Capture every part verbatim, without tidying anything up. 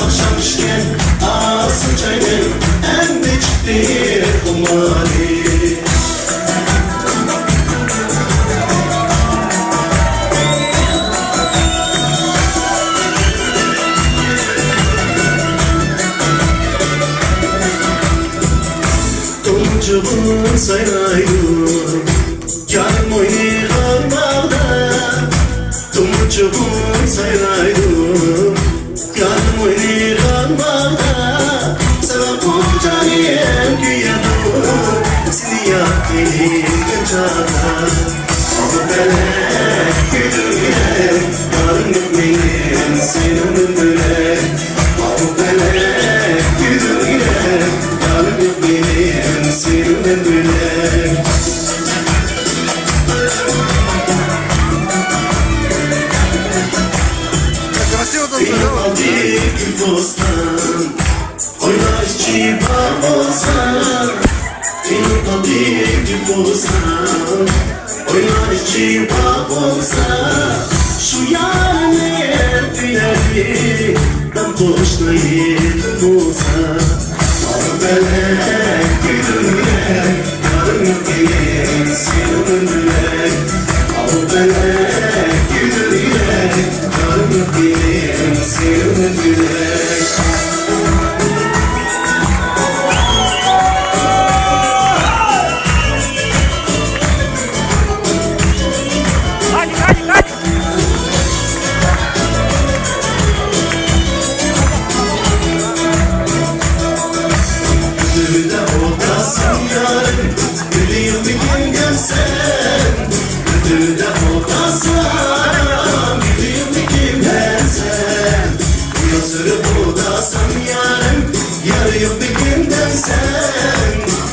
ئاخشام چۈشكەن ئاسىي چايدىن ئەمدى چىقتى خۇمارى. تۇمچۇغۇم سايرايدۇ يارىم ئوينىغان باغدا. تۇمچۇغۇم سايرايدۇ يارىم ئوينىغان باغدا. ساڭا بۇ جانىم كۆيىدۇ سېنى ياد قىلغان چاغدا. پەلەك كۆيدۈرگەن يارىم يوق مېنىڭ سېنىڭدىن بۆلەك. پەلەك كۆيدۈرگەن يارىم يوق مېنىڭ سېنىڭدىن بۆلەك. Красиво танцует, да? Гүл бостан. ئويناشچى باغ بولسا، مېنىڭ تاتلىق گۈل بولسا، ئويناشچى باغ بولسا، شۇ يارنى تۈنەتتى دام قوشنايدۇ بولسا. ئاق پەلەك كۆيدۈرگەن يارىم يوق مېنىڭ سېنىڭدىن بۆلەك. ئاق پەلەك كۆيدۈرگەن يارىم يوق مېنىڭ سېنىڭدىن بۆلەك. تۈندە ئولتۇرسام يارىم، بىلىمدىكىن دەمسەن. تۈندە ئولتۇرسام، بىلىمدىكىن دەمسەن. ياسىرىپ ئولتۇرسام يارىم، يار يوقمىكىن دەمسەن.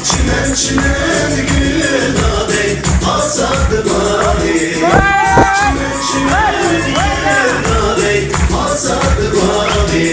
چىمەن، چىمەن گۈلىدەك ئازادە بارى. چىمەن، چىمەن گۈلىدەك ئازادە بارى.